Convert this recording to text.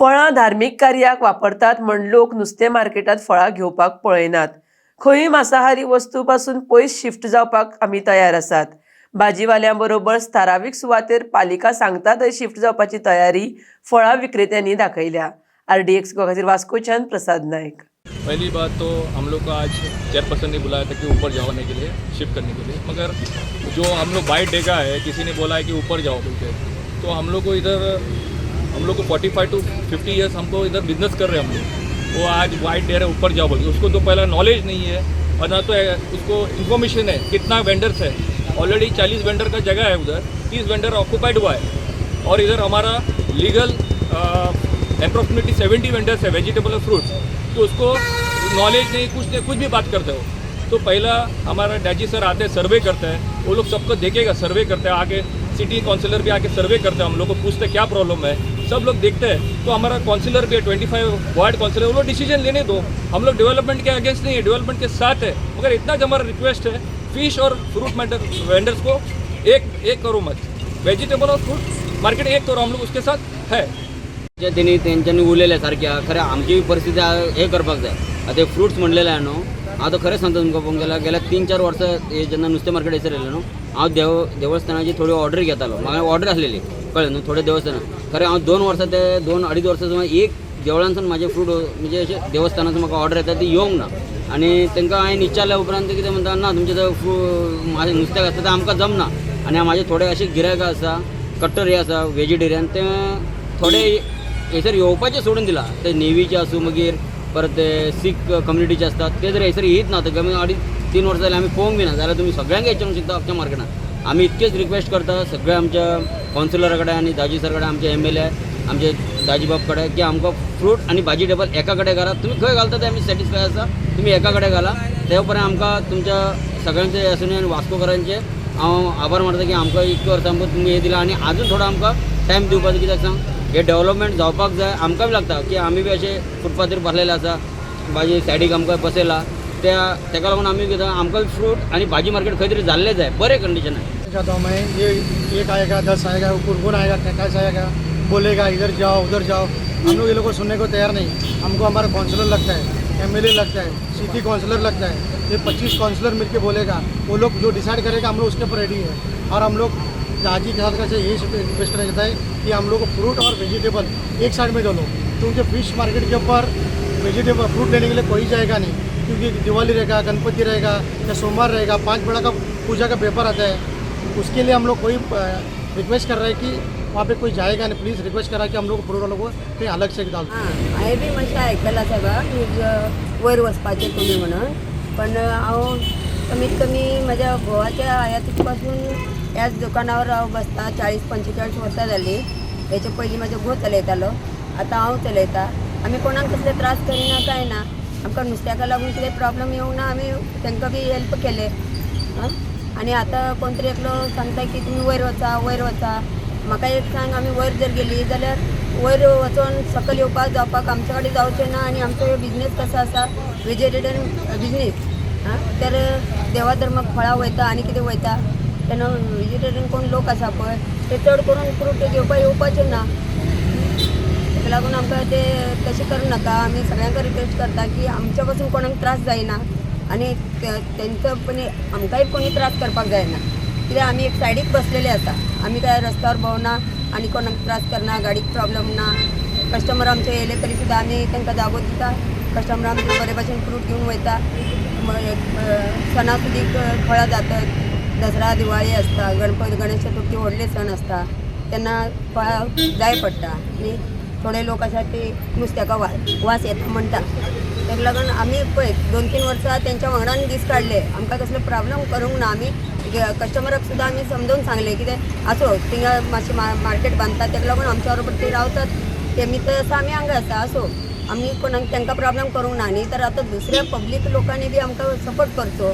फळां धार्मीक कार्याक वापरतात म्हण लोक नुस्तें मार्केटांत फळां घेवपाक पळयनात. खंयूय मांसाहारी वस्तू पासून पयस शिफ्ट जावपाक आमी तयार आसात. भाजीवाल्यां बरोबर थारावीक सुवातेर पालिका सांगता थंय शिफ्ट जावपाची तयारी फळां विक्रेत्यांनी दाखयल्या. आरडीएक्स गोवा खातीर वास्कोच्यान प्रसाद नायक. पहली बात तो हम लोग को आज चेयरपर्सन ने बुलाया था कि ऊपर जाने के लिए, शिफ्ट करने के लिए, मगर जो हम लोग बाइट देखा है, किसी ने बोला है कि ऊपर जाओ बोल के, तो हम लोग को इधर, हम लोग को 45 टू 50 इयर्स हमको इधर बिजनेस कर रहे हैं हम लोग. वो आज बाइट दे रहे हैं ऊपर जाओ बोल के. उसको तो पहला नॉलेज नहीं है और ना तो उसको इन्फॉर्मेशन है कितना वेंडर्स है. ऑलरेडी 40 वेंडर का जगह है उधर, 30 वेंडर ऑक्यूपाइड हुआ है और इधर हमारा लीगल अप्रोक्सीमेटली 70 वेंडर्स है वेजिटेबल और फ्रूट्स. तो उसको नॉलेज नहीं, कुछ नहीं, कुछ भी बात करते हो. तो पहला हमारा डैजी सर आते हैं, सर्वे करते हैं. वो लोग सबको देखेगा, सर्वे करते हैं आके. सिटी काउंसिलर भी आके सर्वे करते हैं, हम लोग को पूछते हैं क्या प्रॉब्लम है. सब लोग देखते हैं. तो हमारा काउंसिलर भी है, 25 वार्ड काउंसिलर, वो लोग डिसीजन लेने दो. हम लोग डेवलपमेंट के अगेंस्ट नहीं है, डेवलपमेंट के साथ है, मगर इतना जो हमारा रिक्वेस्ट है, फिश और फ्रूट वेंडर्स को एक एक करो मत. वेजिटेबल और फ्रूट मार्केट एक करो, हम लोग उसके साथ है. जे तेणी तेंच्यांनी उलयलें सारकें आहा. खरें आमची परिस्थिती हे करपाक जाय. आतां ते फ्रुट्स म्हणलेले आहा न्हू, हांव तो खरें सांगता तुमकां, पळोवंक गेल्यार गेल्या 3-4 वर्सां हे जेन्ना नुस्तें मार्केट हयसर येयलें न्हू, हांव देवस्थानाची थोडी ऑर्डर घेतालो. म्हाका ऑर्डर आसलेली, कळ्ळें न्हू, थोडे देवस्थानां. खरें हांव 2 वर्सां ते 2-2.5 वर्सां सुमार एक देवळांसून म्हाजे फ्रूट, म्हणजे अशें देवस्थानाचो म्हाका ऑर्डर येता ती येवंक ना. आनी तांकां हांवें विचारल्या उपरांत ते कितें म्हणटा, ना तुमचें ते म्हाजें नुस्त्याक आसता तें आमकां जमना. आनी म्हाजे थोडे अशे गिरायक आसा, कट्टर हे आसा वेजिटेरियन, ते थोडे हयसर येवपाचें सोडून दिलां. ते नेवीचे आसूं, मागीर परत ते सीख कम्युनिटीचे आसतात, ते जर हयसर येयत ना. तर कमी 2.5-3 वर्सां जालीं आमी पळोवंक बी ना. जाल्यार तुमी सगळ्यांक विचारूंक शकता अख्ख्या मार्केटान. आमी इतकेच रिक्वेस्ट करता सगळ्या आमच्या कावन्सिलरा कडेन आनी दाजी सर कडेन, आमचे एमएलए, आमचे दाजीबाब कडेन की आमकां फ्रूट आनी भाजी टेबल एका कडेन घाला. तुमी खंय घालता ते आमी सॅटिस्फाय आसा, तुमी एका कडेन घाला. ते उपरांत आमकां तुमच्या सगळ्यांचे आसून आनी वास्कोकारांचे हांव आभार मानता की आमकां इतके वर्सां आमकां तुमी हें दिलां आनी आजून थोडो आमकां टायम दिवपाचो. कित्याक सांग, हे डेवलपमेंट जावपाक जाय. आमकां बी लागता की आमी बी अशे फुटपाथीर बसलेले आसा, भाजी सायडीक आमकां बसयला त्या, तेका लागून आमी कितें, आमकां फ्रूट आनी भाजी मार्केट खंय तरी जाल्लें जाय बरें कंडिशनान. चाहता हूँ मैं, ये एक आएगा, 10 आएगा, कौन आएगा, कैसे आएगा, बोलेगा इधर जाओ, उधर जाओ. हम लोग ये लोग को सुनने को तैयार नहीं. हमको हमारा काउंसलर लगता है, एमएलए लगता है, सिटी काउंसलर लगता है. ये 25 काउंसलर मिलके बोलेगा, वो लोग जो डिसाइड करेगा, हम लोग उसके ऊपर रेडी है. और हम लोग दाजी के साथ कैसे यही रिक्वेस्ट करना चाहता है कि हम लोग को फ्रूट और वेजिटेबल एक साइड में डालो, क्योंकि फिश मार्केट के ऊपर वेजिटेबल फ्रूट लेने के लिए कोई जाएगा नहीं, क्योंकि दिवाली रहेगा, गणपति रहेगा या सोमवार रहेगा, पांच बड़ा का पूजा का पेपर आता है. उसके लिए हम लोग कोई रिक्वेस्ट कर रहे हैं कि वहाँ पे कोई जाएगा नहीं. प्लीज़ रिक्वेस्ट करा कि हम लोग फ्रूट वालों को कहीं अलग से डाल. हां, हांवें बी मातशें आयकलां सगळं न्यूज वयर वचपाचें तुमी म्हणून, पण हांव कमीत कमी म्हज्या घोवाच्या हयातीक पासून ह्याच दुकानावर हांव बसता. 40-45 वर्सां जालीं. हेचे पयलीं म्हजो घोव चलयतालो, आतां हांव चलयता. आमी कोणाक कसले त्रास करिना, कांय ना. आमकां नुस्त्याका लागून कितें प्रॉब्लम येवंक ना. आमी तांकां बी हेल्प केले. आं, आनी आतां कोण तरी एकलो सांगता की तुमी वयर वचा, वयर वचा. म्हाका एक सांग, आमी वयर जर गेली जाल्यार वयर वचोन सकयल येवपाक जावपाक आमचे कडेन जावचें ना. आनी आमचो बिजनेस कसो आसा, वेजिटेरियन बिजनेस. आं, तर देवा धर्माक फळां वयता आनी कितें वयता तेन्ना वेजिटेरियन कोण लोक आसा पळय, ते चड करून फ्रूट घेवपाक येवपाचे ना. ताका लागून आमकां ते तशें करूं नाका. आमी सगळ्यांक रिक्वेस्ट करता की आमच्या पासून कोणाक त्रास जायना आनी तेंचो पण आमकांय कोणी त्रास करपाक जायना. कित्याक आमी एक सायडीक बसलेले आसा. आमी काय रस्त्यावर भोंवना आनी कोणाक त्रास करना, गाडीक प्रॉब्लम ना. कस्टमर आमचे येयले तरी सुद्दां आमी तांकां जागो दिता. कस्टमर आमचे बरे भाशेन फ्रूट घेवन वयता. सणासुदीक फळां जातात. दसरा, दिवाळी आसता, गणपती, गणेश चतुर्थी व्हडले सण आसता, तेन्ना फळां जाय पडटा. आनी थोडे लोक आसा ते नुस्त्याका वास येता म्हणटा. ताका लागून आमी पळय 2-3 वर्सां तेंच्या वांगडान दीस काडले. आमकां कसलो प्रॉब्लम करूंक ना. आमी कस्टमराक सुद्दां आमी समजून सांगलें, कितें आसो, थिंगा मातशें मार्केट बांदतात, ताका लागून आमच्या बरोबर ते रावतात. तेमी तर आसा, आमी हांगा आसा. असो आमी कोणाक तांकां प्रॉब्लम करूंक ना. न्ही, तर आतां दुसऱ्या पब्लीक लोकांनी बी आमकां सपोर्ट करचो.